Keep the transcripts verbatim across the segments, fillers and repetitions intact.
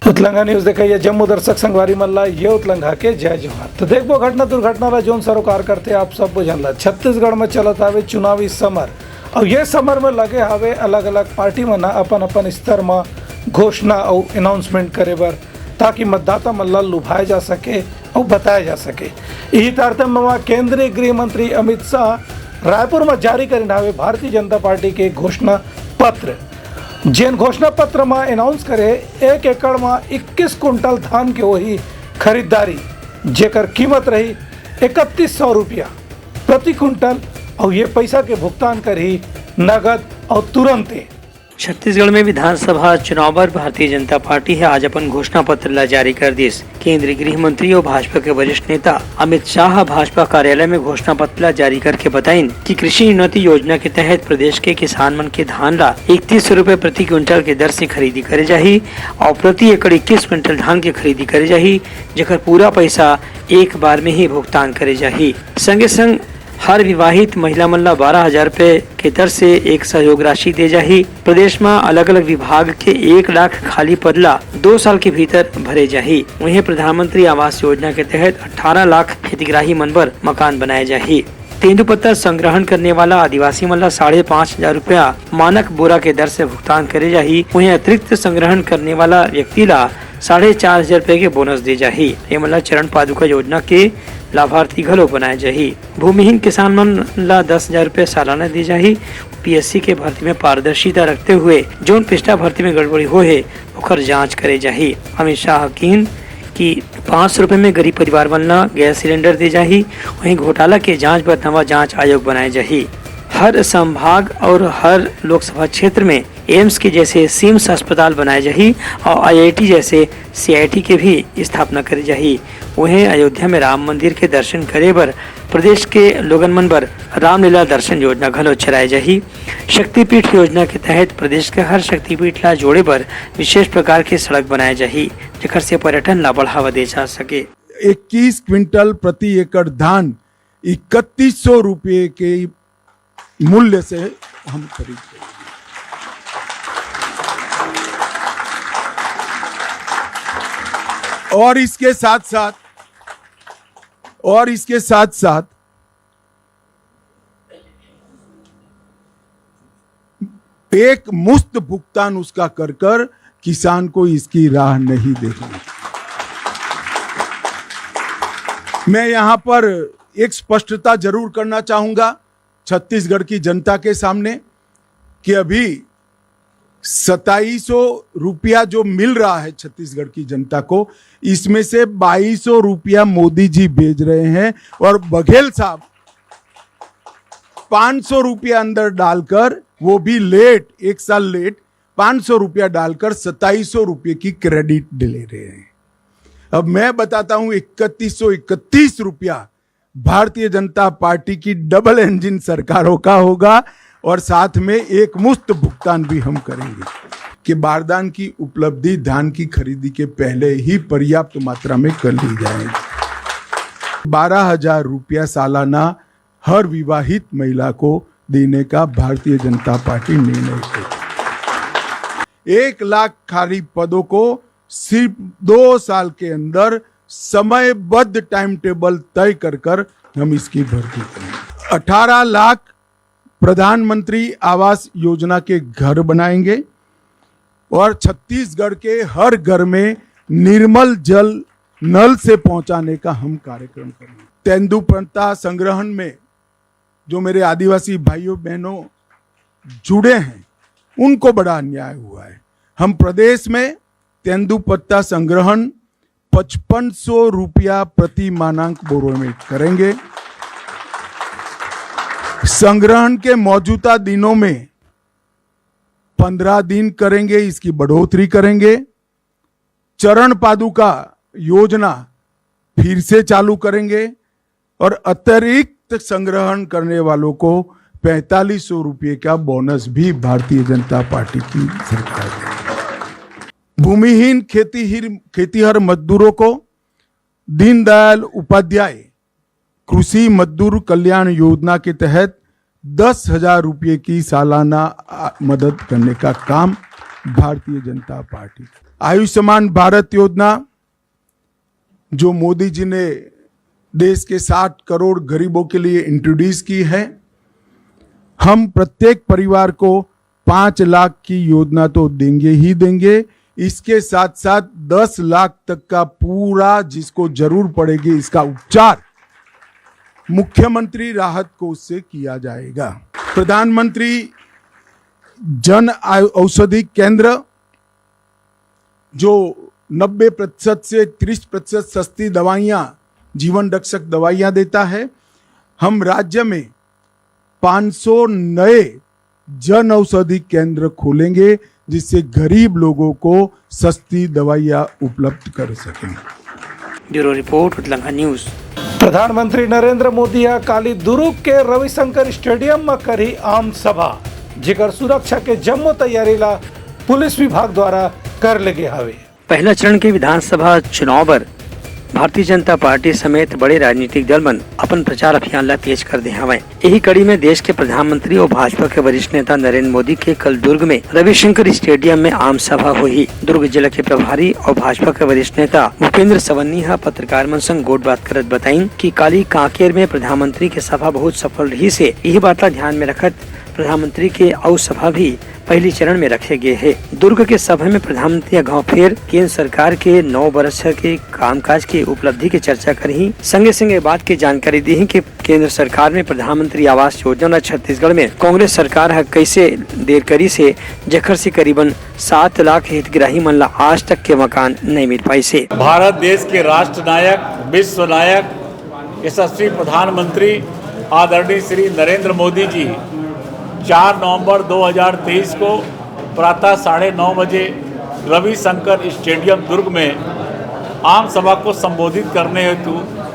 उतलंघा news देखइया जम्मो दर्शक संगवारी मन ला ये उतलंघा के जय जोहार। तो देखबो घटना दुर्घटना ला जोन सरोकार करथे आप सब झन ला। छत्तीसगढ़ में चलत आवे चुनावी समर, अउ ये समर में लगे हावे अलग-अलग पार्टी मन ह अपन-अपन स्तर म घोषणा अउ अनाउंसमेंट करे बर, ताकि मतदाता मन ला लुभाए जा सके अउ बताए जा सके। इही तारतम्य म केंद्रीय गृह मंत्री अमित शाह रायपुर म जारी करिन हावे भारतीय जनता पार्टी के घोषणा पत्र। जेन घोषणा पत्र म अनाउंस करे हे, एक एकड़ म इक्कीस कुंटल धान के होही खरीदारी, जेकर कीमत रही इकतीस सौ रुपया प्रति कुंटल, अउ ये पैसा के भुगतान करही नगद अउ तुरंते। छत्तीसगढ़ में विधानसभा चुनाव बर भारतीय जनता पार्टी ह आज अपन घोषणा पत्र ला जारी कर दिस। केंद्रीय गृह मंत्री अउ भाजपा के वरिष्ठ नेता अमित शाह ह भाजपा कार्यालय में घोषणा पत्र ला जारी करके बताइन कि कृषि उन्नति योजना के तहत प्रदेश के किसान मन के धान ला इकतीस सौ रुपए प्रति क्विंटल के दर से खरीदी करे जाही अउ प्रति एकड़ इक्कीस क्विंटल धान के खरीदी करे जाही, जेकर पूरा पैसा एक बार में ही भुगतान करे जाही। संगे संग हर विवाहित महिला मन ला बारह हजार रुपए के दर से एक सहयोग राशि दे जाही। प्रदेश म अलग-अलग विभाग के एक लाख खाली पद ला दो साल के भीतर भरे जाही। उहें, प्रधानमंत्री आवास योजना के तहत अठारह लाख हितग्राही मन बर मकान बनाए जाही। तेंदूपत्ता संग्रहण करने वाला आदिवासी मन ला साढ़े पाँच हजार रुपया मानक बोरा के दर से भुगतान करे जाही। उहें, अतिरिक्त संग्रहण करने वाला व्यक्ति ला साढ़े चार हजार रुपया के बोनस दे जाही। एमन ला चरण पादुका योजना के लाभार्थी घलो बनाए जाही। भूमिहीन किसान मन ला दस हजार रुपया सालाना दे जाही। पीएससी के भर्ती में पारदर्शिता रखते हुए जोन पिछला भर्ती में गड़बड़ी होए हे, ओकर जांच करे जाही। अमित शाह ह किहिन कि पाँच सौ रुपया में गरीब परिवार मन ला गैस सिलेंडर दे जाही। वहीं, घोटाला के जांच बर नवा जांच आयोग बनाए जाही। हर संभाग और हर लोकसभा क्षेत्र में एम्स के जैसे सिम्स अस्पताल बनाए जाही और आईआईटी जैसे सीआईटी के भी स्थापना करे जाही। उहें, अयोध्या में राम मंदिर के दर्शन करे बर प्रदेश के लोगन मन बर रामलीला दर्शन योजना घलो चलाए जाही। शक्तिपीठ योजना के तहत प्रदेश के हर शक्तिपीठ ला जोड़े बर विशेष प्रकार के सड़क बनाए जाही, जेकर से पर्यटन ला बढ़ावा दे जा सके। इक्कीस क्विंटल प्रति एकड़ धान इकतीस सौ रुपये के मूल्य से हम खरीदते हैं। और इसके साथ साथ, और इसके साथ साथ एक मुश्त भुगतान उसका कर कर किसान को इसकी राह नहीं देखनी। मैं यहां पर एक स्पष्टता जरूर करना चाहूंगा छत्तीसगढ़ की जनता के सामने कि अभी सताईस सौ रुपया जो मिल रहा है छत्तीसगढ़ की जनता को, इसमें से बाईस सौ रुपया मोदी जी भेज रहे हैं और बघेल साहब पाँच सौ रुपया अंदर डालकर, वो भी लेट, एक साल लेट, पाँच सौ रुपया डालकर सताईस सौ रुपये की क्रेडिट ले रहे हैं। अब मैं बताता हूं, इकतीस सौ इकतीस रुपया भारतीय जनता पार्टी की डबल इंजन सरकारों का होगा और साथ में एक मुश्त भुगतान भी हम करेंगे कि बारदान की उपलब्धि धान की खरीदी के पहले ही पर्याप्त मात्रा में कर ली जाएगी। बारह हजार रुपया सालाना हर विवाहित महिला को देने का भारतीय जनता पार्टी निर्णय लेगी। एक लाख खाली पदों को सिर्फ दो साल के अंदर समयबद्ध टाइम टेबल तय कर कर हम इसकी भर्ती करेंगे। अठारह लाख प्रधानमंत्री आवास योजना के घर बनाएंगे और छत्तीसगढ़ के हर घर में निर्मल जल नल से पहुंचाने का हम कार्यक्रम करेंगे। तेंदूपत्ता संग्रहण में जो मेरे आदिवासी भाइयों बहनों जुड़े हैं, उनको बड़ा अन्याय हुआ है। हम प्रदेश में तेंदूपत्ता संग्रहण पचपन सौ रुपया प्रति मानक बोरो में करेंगे। संग्रहण के मौजूदा दिनों में पन्द्रह दिन करेंगे, इसकी बढ़ोतरी करेंगे। चरण पादुका योजना फिर से चालू करेंगे और अतिरिक्त संग्रहण करने वालों को पैंतालीस सौ रुपये का बोनस भी भारतीय जनता पार्टी की सरकार देगी। भूमिहीन खेतीहीर खेतीहर मजदूरों को दीनदयाल उपाध्याय कृषि मजदूर कल्याण योजना के तहत दस हजार रुपये की सालाना, आ, मदद करने का काम भारतीय जनता पार्टी। आयुष्मान भारत योजना, जो मोदी जी ने देश के साठ करोड़ गरीबों के लिए इंट्रोड्यूस की है, हम प्रत्येक परिवार को पाँच लाख की योजना तो देंगे ही देंगे, इसके साथ साथ दस लाख तक का पूरा, जिसको जरूर पड़ेगी इसका उपचार, मुख्यमंत्री राहत कोष से किया जाएगा। प्रधानमंत्री जन औ-, औषधि केंद्र, जो नब्बे प्रतिशत से तीस प्रतिशत सस्ती दवाइयाँ, जीवन रक्षक दवाइयाँ देता है, हम राज्य में पाँच सौ नए जन औषधि केंद्र खोलेंगे, जिससे गरीब लोगों को सस्ती दवाइयाँ उपलब्ध कर सकें। Bureau report, Utlanga news. प्रधानमंत्री नरेंद्र मोदी ह काली दुर्ग के रविशंकर स्टेडियम म करही आम सभा, जेकर सुरक्षा के जम्मो तैयारी ला पुलिस विभाग द्वारा कर ले गे हवे। पहला चरण के विधानसभा चुनाव बर भारतीय जनता पार्टी समेत बड़े राजनीतिक दल मन अपन प्रचार अभियान ला तेज कर दे हवय। यही कड़ी में देश के प्रधानमंत्री और भाजपा के वरिष्ठ नेता नरेंद्र मोदी के कल दुर्ग में रविशंकर स्टेडियम में आम सभा होही। दुर्ग जिला के प्रभारी और भाजपा के वरिष्ठ नेता भूपेंद्र सवन्नी ह पत्रकार मन संग गोठबात करत बताइन कि काली कांकेर में प्रधानमंत्री के सभा बहुत सफल रहिस हे। यही बात ला ध्यान में रखत प्रधानमंत्री के अउ सभा भी पहली चरण में रखे गे हे। दुर्ग के सभा में प्रधानमंत्री ह घाव फेर केंद्र सरकार के नौ बरस के कामकाज के उपलब्धि के चर्चा करही। संगे संगे बात के जानकारी देही कि केंद्र सरकार में प्रधानमंत्री आवास योजना ल छत्तीसगढ़ में कांग्रेस सरकार ह कइसे देर करिस हे, जेखर से करीबन सात लाख हितग्राही मन ला आज तक के मकान नइ मिल पाइस हे। भारत देश के राष्ट्र नायक, विश्व नायक, यशस्वी प्रधानमंत्री आदरणीय श्री नरेंद्र मोदी जी चार नवंबर दो हज़ार तेईस को प्रातः साढ़े नौ बजे रविशंकर स्टेडियम दुर्ग में आम सभा को संबोधित करने हेतु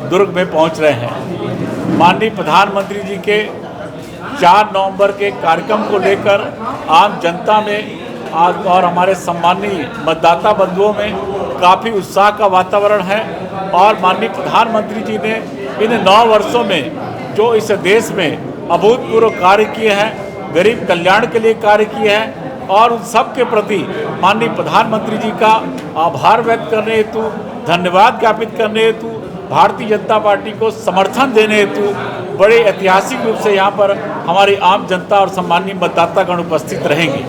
दुर्ग में पहुंच रहे हैं। माननीय प्रधानमंत्री जी के चार नवंबर के कार्यक्रम को लेकर आम जनता में आज और हमारे सम्माननीय मतदाता बंधुओं में काफ़ी उत्साह का वातावरण है और माननीय प्रधानमंत्री जी ने इन नौ वर्षों में जो इस देश में अभूतपूर्व कार्य किए हैं, गरीब कल्याण के लिए कार्य किए हैं और उन सब के प्रति माननीय प्रधानमंत्री जी का आभार व्यक्त करने हेतु, धन्यवाद ज्ञापित करने हेतु, भारतीय जनता पार्टी को समर्थन देने हेतु बड़े ऐतिहासिक रूप से यहाँ पर हमारी आम जनता और सम्माननीय मतदातागण उपस्थित रहेंगे।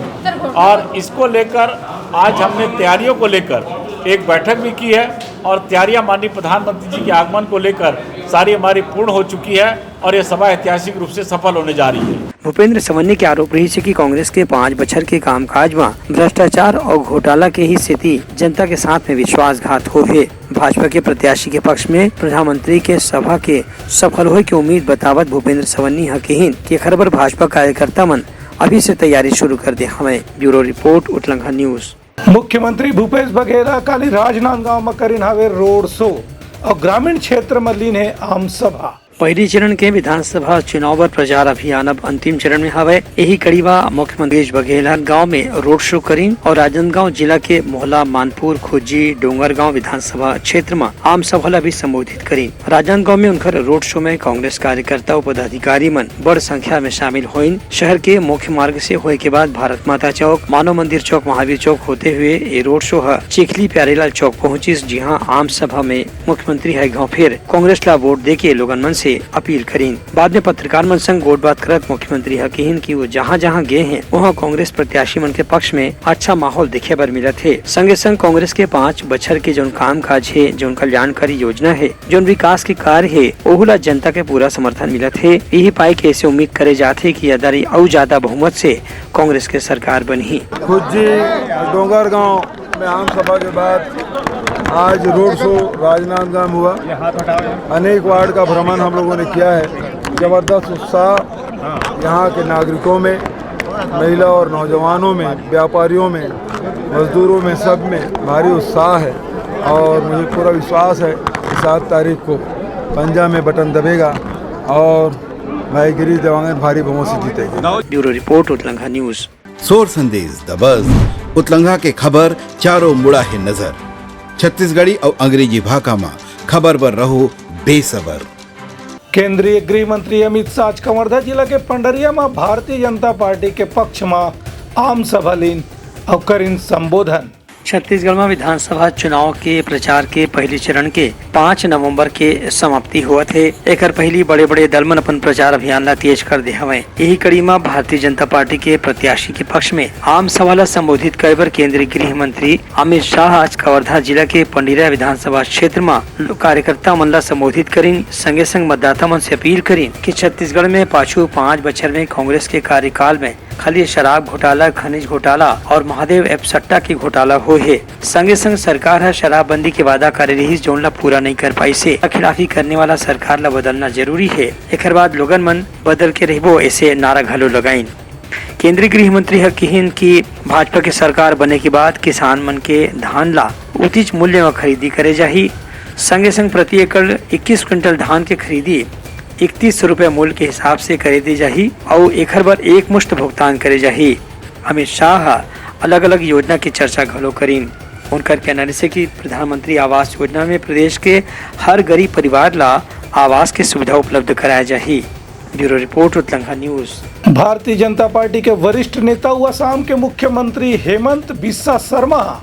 और इसको लेकर आज हमने तैयारियों को लेकर एक बैठक भी की है और तैयारियां माननीय प्रधानमंत्री जी के आगमन को लेकर सारी हमारी पूर्ण हो चुकी है और यह सभा ऐतिहासिक रूप से सफल होने जा रही है। भूपेंद्र सवन्नी के आरोप रहिस हे कि कांग्रेस के पाँच बछर के कामकाज म भ्रष्टाचार और घोटाला के ही सेती जनता के साथ में विश्वासघात होहे। भाजपा के प्रत्याशी के पक्ष में प्रधानमंत्री के सभा के सफल होए के उम्मीद बतावत भूपेंद्र सवन्नी ह किहिन कि एखर बर भाजपा कार्यकर्ता मन अभी से तैयारी शुरू कर दे हवय। Bureau report, Utlanga news. मुख्यमंत्री भूपेश बघेल ह काली राजनांदगांव म करिन हवे रोड शो अउ ग्रामीण क्षेत्र म लीन हे आम सभा। पहली चरण के विधानसभा चुनाव बर प्रचार अभियान अब अंतिम चरण में हवय। यही कड़ी म मुख्यमंत्री भूपेश बघेल ह गांव में रोड शो करिन और राजनांदगांव जिला के मोहला, मानपुर, खुज्जी, डोंगरगांव विधानसभा क्षेत्र म आम सभा ला भी संबोधित करिन। राजनांदगांव में उनकर रोड शो में कांग्रेस कार्यकर्ता अउ पदाधिकारी मन बड़ संख्या में शामिल होइन। शहर के मुख्य मार्ग से होए के बाद भारत माता चौक, मानव मंदिर चौक, महावीर चौक होते हुए ये रोड शो ह चिखली प्यारेलाल चौक पहुंचिस, जिहां आम सभा में मुख्यमंत्री ह एक घांव फेर कांग्रेस ला वोट देके लोगन मन से अपील करिन। बाद में पत्रकार मन संग गोठबात करत मुख्यमंत्री ह किहिन कि वो जहां-जहां गे हें, वहां कांग्रेस प्रत्याशी मन के पक्ष में अच्छा माहौल देखे बर मिलत हे। संगे संग कांग्रेस के पांच बछर के जौन कामकाज हे, जौन कल्याणकारी योजना हे, जौन विकास के कार्य हे, ओहू ला जनता के पूरा समर्थन मिलत हे। यही पाई के ऐसे उम्मीद करे जात हे कि यदि अउ ज्यादा बहुमत से कांग्रेस के सरकार बनही। खुज्जी, डोंगरगांव में आम सभा के बाद आज रोड शो राजनांदगांव में हुआ। अनेक वार्ड का भ्रमण हम लोगों ने किया है। जबरदस्त उत्साह यहाँ के नागरिकों में, महिला और नौजवानों में, व्यापारियों में, मजदूरों में, सब में भारी उत्साह है और मुझे पूरा विश्वास है कि सात तारीख को पंजा में बटन दबेगा और भाई गिरीश देवांगन भारी बहुमत से जीतेगी। Bureau report, Utlanga news. सोर संदेश दबस, उतलंघा के खबर चारों मुड़ा हे नजर। छत्तीसगढ़ी अउ अंग्रेजी भाखा म खबर बर रहो बेसबर। केंद्रीय गृह मंत्री अमित शाह आज कवर्धा जिला के पंडरिया म भारतीय जनता पार्टी के पक्ष म आम सभा लीन अउ करिन संबोधन। छत्तीसगढ़ म विधानसभा चुनाव के प्रचार के पहली चरण के पाँच नवंबर के समाप्ति होवत हे। एकर पहिली बड़े-बड़े दल मन अपन प्रचार अभियान ला तेज कर दे हवंय। यही कड़ी म भारतीय जनता पार्टी के प्रत्याशी के पक्ष में आम सभा ला संबोधित करे बर केंद्रीय गृह मंत्री अमित शाह आज कवर्धा जिला के पंडीरा विधानसभा क्षेत्र म कार्यकर्ता मन ला संबोधित करिन, संगे संग मतदाता मन से अपील करिन कि छत्तीसगढ़ में पाछू पाँच बछर में कांग्रेस के कार्यकाल में खाली शराब घोटाला, खनिज घोटाला और महादेव ऐप सट्टा के घोटाला होए हे। संगे संग सरकार ह शराबबंदी के वादा करे रिहिस, जोन ला पूरा नइ कर पाइस हे। खिलाफी करने वाला सरकार ला बदलना जरूरी हे। एखर बाद लोगन मन बदल के रहिबो, ऐसे नारा घलो लगाइन। केंद्रीय गृह मंत्री ह किहिन कि भाजपा के सरकार बने के बाद किसान मन के धान ला उचित मूल्य म खरीदी करे जाही। संगे संग प्रति एकड़ इक्कीस क्विंटल धान के खरीदी इकतीस सौ रुपया मूल्य के हिसाब से करे दे जाही अउ एखर बर एक मुश्त भुगतान करे जाही। अमित शाह ह अलग-अलग योजना के चर्चा घलो करिन। उनकर कहना रिहिस कि प्रधानमंत्री आवास योजना में प्रदेश के हर गरीब परिवार ला आवास के सुविधा उपलब्ध कराया जाही। Bureau report, Utlanga news. Bharatiya Janata party के वरिष्ठ नेता अउ असम के मुख्यमंत्री हेमंत बिस्वा शर्मा ह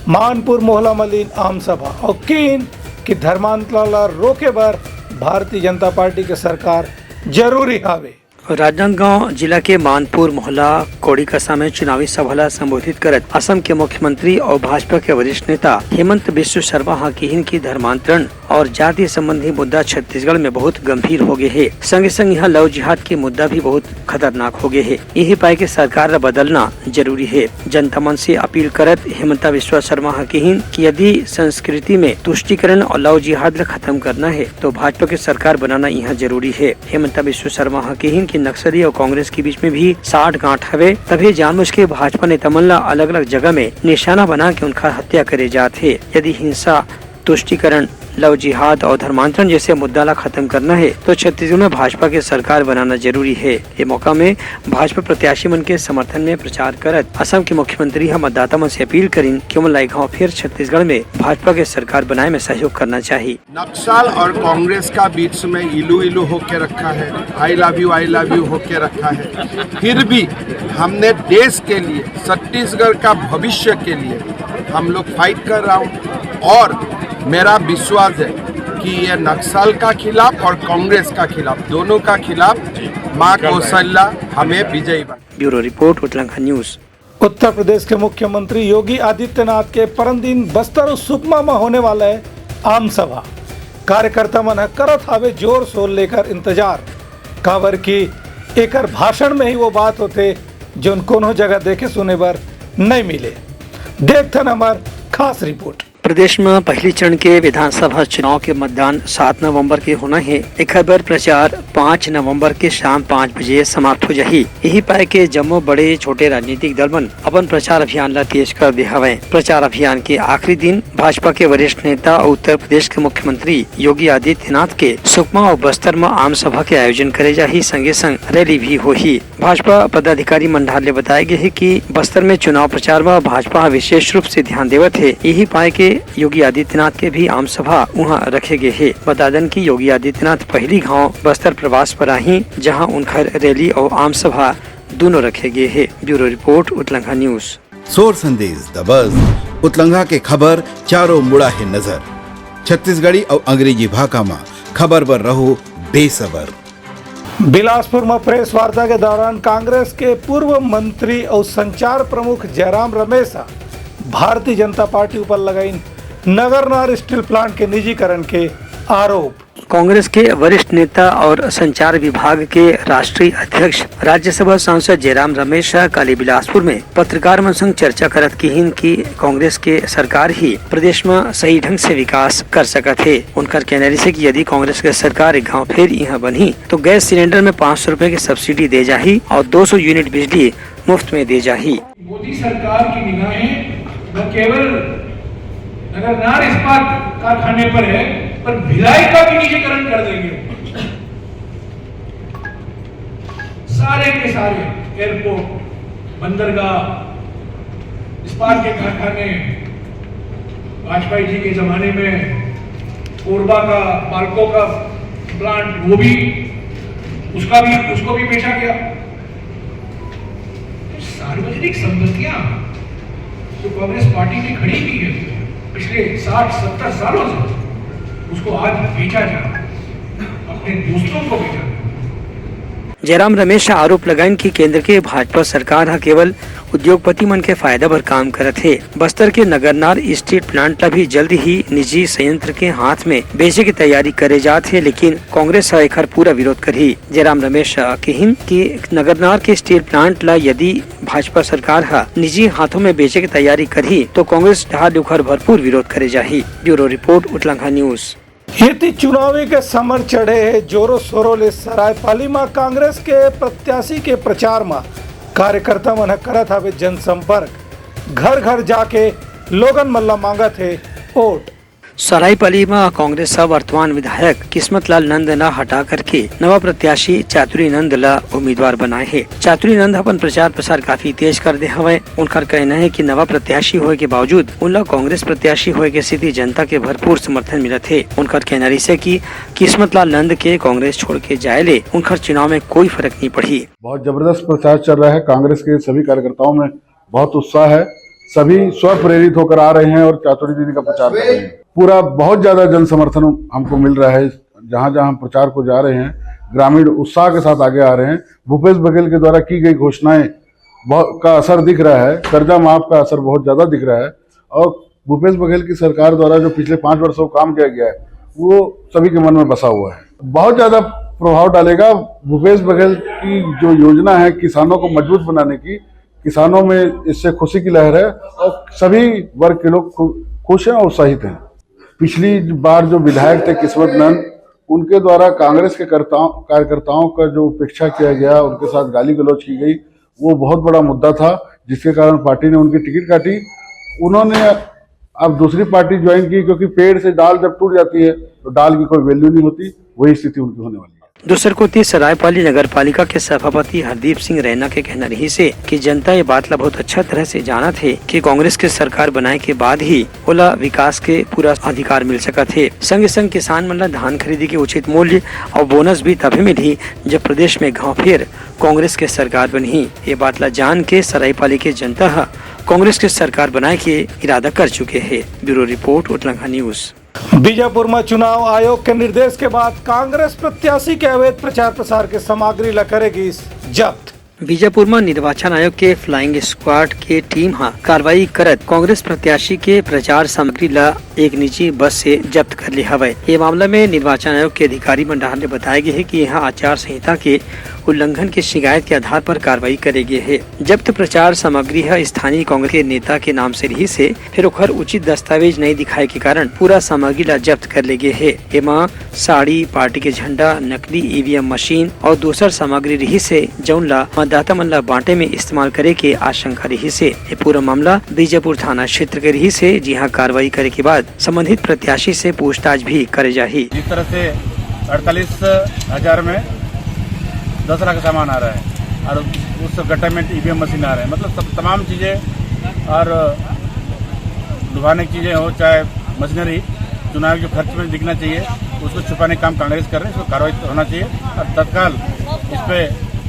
मानपुर मोहला म लीन आम सभा अउ किहिन कि धर्मांतरण ला रोके बर भारतीय जनता पार्टी के सरकार जरूरी हावे। राजनांदगांव जिला के मानपुर मोहला कोड़ीकसा में चुनावी सभा ला संबोधित करत असम के मुख्यमंत्री अउ भाजपा के वरिष्ठ नेता हेमंत बिस्व शर्मा ह किहिन कि धर्मांतरण और जाति संबंधी मुद्दा छत्तीसगढ़ में बहुत गंभीर हो गए हे। संगे संग यहाँ लव जिहाद के मुद्दा भी बहुत खतरनाक हो गए हे। यही पाए के सरकार ला बदलना जरूरी हे। जनता मन से अपील करत हेमंता बिस्वा शर्मा ह किहिन कि यदि संस्कृति में तुष्टीकरण और लव जिहाद ला खत्म करना हे, तो भाजपा के सरकार बनाना यहाँ जरूरी हे। हेमंता बिस्व शर्मा ह किहिन कि नक्सली और कांग्रेस के बीच में भी साठ गांठ हवे, तभी जानबूझ के भाजपा नेता मन ला अलग-अलग जगह में निशाना बना के उनका हत्या करे जात हे। यदि हिंसा, तुष्टीकरण, लव जिहाद और धर्मांतरण जैसे मुद्दा ला खत्म करना हे, तो छत्तीसगढ़ में भाजपा के सरकार बनाना जरूरी हे। ये मौका में भाजपा प्रत्याशी मन के समर्थन में प्रचार करत असम के मुख्यमंत्री ह मतदाता मन से अपील करिन कि ओमन ला एक घाव फिर छत्तीसगढ़ में भाजपा के सरकार बनाए में सहयोग करना चाही। नक्सल और कांग्रेस का बीच में इलू इलू होके रखा है, I love you, I love you होके रखा है। फिर भी हमने देश के लिए, छत्तीसगढ़ का भविष्य के लिए हम लोग फाइट कर रहा हूँ और मेरा विश्वास है कि ये नक्सल का खिलाफ और कांग्रेस का खिलाफ, दोनों का खिलाफ माँ कौशल्या हमें विजयी बना। Bureau report, Utlanga news. Uttar Pradesh के मुख्यमंत्री योगी आदित्यनाथ के परन दिन बस्तर अउ सुकमा म होने वाला हे आम सभा। कार्यकर्ता मन ह करत हावे जोर शोर लेकर इंतजार, काबर कि एकर भाषण में ही वो बात होथे, जोन कोनो जगह देखे सुने बर नइ मिले। देखथन हमर खास रिपोर्ट। प्रदेश म पहली चरण के विधानसभा चुनाव के मतदान सात नवंबर के होना हे। एखर बर प्रचार पाँच नवंबर के शाम पाँच बजे समाप्त हो जाही। यही पाए के जम्मो बड़े छोटे राजनीतिक दल मन अपन प्रचार अभियान ला तेज कर दे हवय। प्रचार अभियान के आखिरी दिन भाजपा के वरिष्ठ नेता अउ उत्तर प्रदेश के मुख्यमंत्री योगी आदित्यनाथ के सुकमा अउ बस्तर म आम सभा के आयोजन करे जाही, संगे संग रैली भी होही। भाजपा पदाधिकारी मंडार ले बताए गे हे कि बस्तर में चुनाव प्रचार म भाजपा ह विशेष रूप से ध्यान देवत हे। यही पाए के योगी आदित्यनाथ के भी आम सभा उहां रखे गे हे। बता दन कि योगी आदित्यनाथ पहली घाव बस्तर प्रवास पर आही, जहां उनकर रैली अउ आम सभा दोनों रखे गे हे। Bureau report, Utlanga news. सोर संदेश दबस, उतलंघा के खबर चारों मुड़ा हे नजर। छत्तीसगढ़ी अउ अंग्रेजी भाखा म खबर बर रहो बेसबर। बिलासपुर म प्रेस वार्ता के दौरान कांग्रेस के पूर्व मंत्री अउ संचार प्रमुख जयराम रमेश ह भारतीय जनता पार्टी ऊपर लगाइन नगरनार स्टील प्लांट के निजीकरण के आरोप। कांग्रेस के वरिष्ठ नेता और संचार विभाग के राष्ट्रीय अध्यक्ष राज्यसभा सांसद जयराम रमेश ह काली बिलासपुर में पत्रकार मन संग चर्चा करत किहिन कि कांग्रेस के सरकार ही प्रदेश म सही ढंग से विकास कर सकत हे। उनकर कहना रिहिस हे कि यदि कांग्रेस के सरकार एक घाव फिर इहां बनही, तो गैस सिलेंडर में पाँच सौ रुपए की सब्सिडी दे जाही और दो सौ यूनिट बिजली मुफ्त में दे जाही। मोदी सरकार की निगाहें न केवल नगरनार इस्पात कारखाने पर है, पर भिलाई का भी निजीकरण कर देंगे। सारे के सारे एयरपोर्ट, बंदरगाह, इस्पात के कारखाने, वाजपेयी जी के जमाने में कोरबा का, पालको का प्लांट, वो भी, उसका भी, उसको भी बेचा गया। तो सार्वजनिक संपत्तियां जो कांग्रेस पार्टी ने खड़ी की है पिछले साठ सत्तर सालों से, उसको आज बेचा जा रहा है, अपने दोस्तों को बेचा जा रहा है। जयराम रमेश ह आरोप लगाइन कि केंद्र के भाजपा सरकार ह केवल उद्योगपति मन के फायदा बर काम करत हे। बस्तर के नगरनार स्टील प्लांट ला भी जल्द ही निजी संयंत्र के हाथ में बेचे के तैयारी करे जात हे, लेकिन कांग्रेस ह एखर पूरा विरोध करही। जयराम रमेश ह किहिन कि नगरनार के स्टील प्लांट ला यदि भाजपा सरकार ह निजी हाथों में बेचे के तैयारी करही, तो कांग्रेस डहार ले ओखर भरपूर विरोध करे जाही। Bureau report, Utlanga news. एती चुनावी के समर चढ़े हे जोरों शोरों ले। सरायपाली म कांग्रेस के प्रत्याशी के प्रचार म कार्यकर्ता मन ह करत हावे जनसंपर्क, घर घर जाके लोगन मन ल मांगत हे वोट। सरायपाली म कांग्रेस ह वर्तमान विधायक किस्मत लाल नंद ल हटा करके नवा प्रत्याशी चातुरी नंद ल उम्मीदवार बनाए हे। चातुरी नंद अपन प्रचार प्रसार काफी तेज कर दे हवय। उनकर कहना हे कि नवा प्रत्याशी होए के बावजूद उनला कांग्रेस प्रत्याशी होए के सेती जनता के भरपूर समर्थन मिलत हे। उनकर कहना रहिसे कि किस्मत लाल नंद के कांग्रेस छोड़ के जाए ले उनकर चुनाव में कोई फर्क नहीं पड़ही। बहुत जबरदस्त प्रचार चल रहा है। कांग्रेस के सभी कार्यकर्ताओं में बहुत उत्साह है। सभी स्व प्रेरित होकर आ रहे हैं और चातुरी दीदी का प्रचार कर रहे हैं। पूरा बहुत ज्यादा जन समर्थन हमको मिल रहा है। जहां जहां हम प्रचार को जा रहे हैं, ग्रामीण उत्साह के साथ आगे आ रहे हैं। भूपेश बघेल के द्वारा की गई घोषणाएं बहुत, का असर दिख रहा है। कर्जा माफ का असर बहुत ज्यादा दिख रहा है। और भूपेश बघेल की सरकार द्वारा जो पिछले पांच वर्षों में काम किया गया है, वो सभी के मन में बसा हुआ है। बहुत ज्यादा प्रभाव डालेगा। भूपेश बघेल की जो योजना है किसानों को मजबूत बनाने की, किसानों में इससे खुशी की लहर है और सभी वर्ग के लोग खु-, खुश हैं और उत्साहित हैं। पिछली बार जो विधायक थे किस्मत नंद, उनके द्वारा कांग्रेस के कर्ताओं, कार्यकर्ताओं का जो उपेक्षा किया गया, उनके साथ गाली गलौज की गई, वो बहुत बड़ा मुद्दा था, जिसके कारण पार्टी ने उनकी टिकट काटी। उन्होंने अब दूसरी पार्टी ज्वाइन की, क्योंकि पेड़ से डाल जब टूट जाती है तो डाल की कोई वैल्यू नहीं होती, वही स्थिति उनकी होने वाली है। दूसर कोति, सरायपाली नगर पालिका के सभापति हरदीप सिंह रैना के कहना रहिस हे कि जनता ये बात ला बहुत अच्छा तरह से जानत हे कि कांग्रेस के सरकार बनाए के बाद ही ओला विकास के पूरा अधिकार मिल सकत हे। संगे संग किसान मन ला धान खरीदी के उचित मूल्य और बोनस भी तभे मिलही, जब प्रदेश में घाव फेर कांग्रेस के सरकार बनही। ये बात ला जान के सरायपाली के जनता ह कांग्रेस के सरकार बनाए के इरादा कर चुके हे। Bureau report, Utlanga news. Bijapur म चुनाव आयोग के निर्देश के बाद कांग्रेस प्रत्याशी के अवैध प्रचार प्रसार के सामग्री ल करे गिस जब्त। बीजापुर म निर्वाचन आयोग के फ्लाइंग स्क्वाड के टीम ह कार्रवाई करत कांग्रेस प्रत्याशी के प्रचार सामग्री ल एक निजी बस से जब्त कर ले हवय। ये मामला में निर्वाचन आयोग के अधिकारी मन डहार ले बताए गे हे कि यहाँ आचार संहिता के उल्लंघन के शिकायत के आधार पर कार्रवाई करे गे हे। जब्त प्रचार सामग्री ह स्थानीय कांग्रेस के नेता के नाम से रिहिस हे, फेर ओखर उचित दस्तावेज नइ दिखाए के कारण पूरा सामग्री ला जब्त कर ले गे हे। एमा साड़ी, पार्टी के झंडा, नकली ईवीएम मशीन और दूसर सामग्री रिहिस हे, जउन ला मतदाता मन ला बांटे में इस्तेमाल करे के आशंका रिहिस हे। ये पूरा मामला बीजापुर थाना क्षेत्र के रिहिस हे, जिहां कार्रवाई करे के बाद संबंधित प्रत्याशी से पूछताछ भी करे जाही। जिस तरह से अड़तालीस हजार में दस लाख का सामान आ रहा है और उस गट्टा में ईवीएम मशीन आ रहा है, मतलब सब तमाम चीज़ें और लुभाने की चीज़ें हो, चाहे मशीनरी, चुनाव के खर्च में दिखना चाहिए, उसको छुपाने का काम कांग्रेस कर रही है। इसको कार्रवाई होना चाहिए और तत्काल इस पे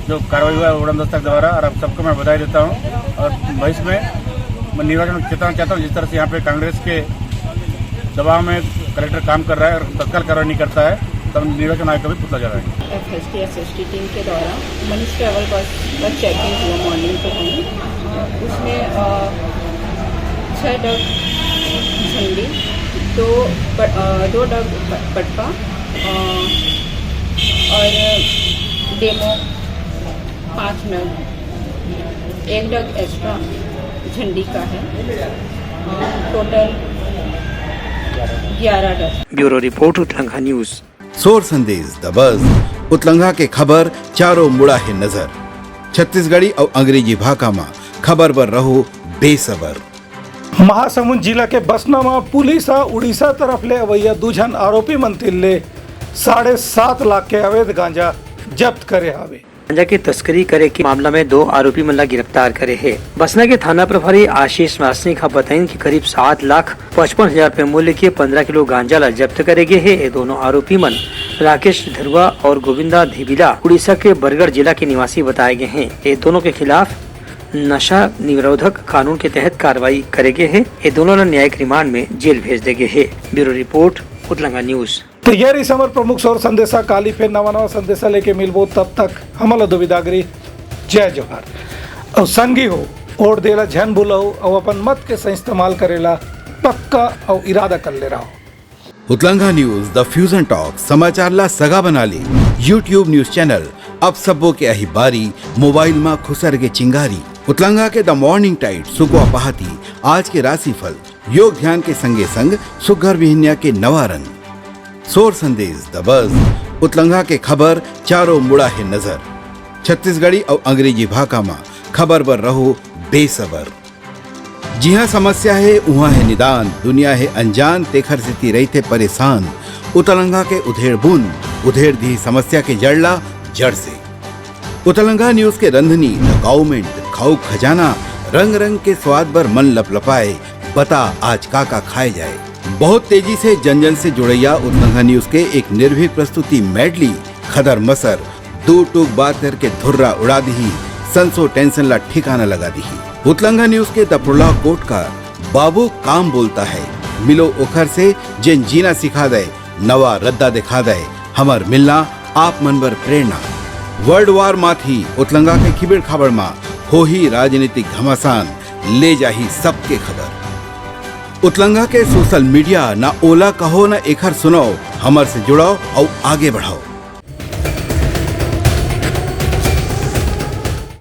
जो कार्रवाई हुआ है उड़न दस्तक द्वारा, और आप सबको मैं बधाई देता हूँ। और भविष्य में मैं निर्वाचन में चेतावना चाहता हूँ, जिस तरह से यहाँ पे कांग्रेस के दबाव में कलेक्टर काम कर रहा है और तत्काल कार्रवाई नहीं करता है, तो हम निर्वाचन आयोग का भी पुतला जलाएंगे। एफएसटी एसएसटी टीम के द्वारा मनीष ट्रैवल बस का चेकिंग हुआ मॉर्निंग को ही। उसमें अ, छः डग झंडी, दो प-, अ, दो डग प-, पटका, अ, और डेमो पाँच नग, एक डग एक्स्ट्रा झंडी का है, अ, टोटल ग्यारह डग। Bureau report, Utlanga news. सोर संदेश दबस, उतलंघा के खबर चारों मुड़ा हे नजर। छत्तीसगढ़ी अउ अंग्रेजी भाखा म खबर बर रहो बेसबर। महासमुंद जिला के बसना म पुलिस ह उड़ीसा तरफ ले अवइया दू झन आरोपी मन तीर ले साढ़े सात लाख के अवैध गांजा जब्त करे हावे। गांजा के तस्करी करे के मामला में दो आरोपी मन ला गिरफ्तार करे हे। बसना के थाना प्रभारी आशीष वासनिक ह बताइन कि करीब सात लाख पचपन हजार रुपए मूल्य के पंद्रह किलो गांजा ला जब्त करे गे हे। ये दोनों आरोपी मन राकेश धरुआ और गोविंदा धिबिला उड़ीसा के बरगढ़ जिला के निवासी बताए गए हैं। ये दोनों के खिलाफ नशा निरोधक कानून के तहत कार्रवाई करे गे हे। ये दोनों ला न्यायिक रिमांड में जेल भेज दे गे हे। Bureau report, Utlanga news. त ये रिहिस हमर प्रमुख सौर संदेशा। काली फेर नवा नवा संदेशा लेके मिलबो, तब तक हमन ला दुविधा गरी जय जोहार। अउ संगी हो, वोट देला झन भूलहू अउ अपन मत के सही इस्तेमाल करेला पक्का अउ इरादा कर ले रहो। उतलंगा न्यूज, द फ्यूजन टॉक, समाचार ला सगा बना ले। YouTube न्यूज चैनल, अब सबो के आही बारी, मोबाइल मा खुसर गे चिंगारी। उतलंगा के द मॉर्निंग टाइड, सुकवा पहाती, आज के राशिफल, योग ध्यान के संगे संग सुग्घर बिहनिया के नवा रंग। सोर संदेश, द बज, उतलंगा के खबर, चारों मुड़ा हे नजर। छत्तीसगढ़ी अउ अंग्रेजी भाखा मा खबर बर रहो बेसबर। जिहाँ समस्या हे, उहाँ हे निदान, दुनिया हे अनजान, तेखर सेती रहिथे परेशान। उतलंगा के उधेड़ बूंद, उधेड़ दिही समस्या के जड़ ला जड़ से। उतलंगा न्यूज के रंधनी, द काउमेंट, खाऊ खजाना, रंग रंग के स्वाद बर मन लपलपाए, बता आज का का खाए जाए। बहुत तेजी से जन जन से जुड़ैया उतलंगा न्यूज के एक निर्भीक प्रस्तुति मेडली, खदर मसर, दू टूक बात करके धुर्रा उड़ा दिही, संसो टेंशन ला ठिकाना लगा दिही। उतलंगा न्यूज के द प्रोलॉग कोट का बाबू काम बोलता है, मिलो ओखर से जेन जीना सिखा दे, नवा रद्दा दिखा दे, हमर मिलना आप मन बर प्रेरणा। वर्ल्ड वार माथी उतलंगा के खिबड़ खाबड़ मा होही राजनीतिक घमासान, ले जाही सबके खबर। उतलंगा के सोशल मीडिया, ना ओला कहो ना एखर सुनाओ, हमर से जुड़ाओ अउ आगे बढ़ाओ।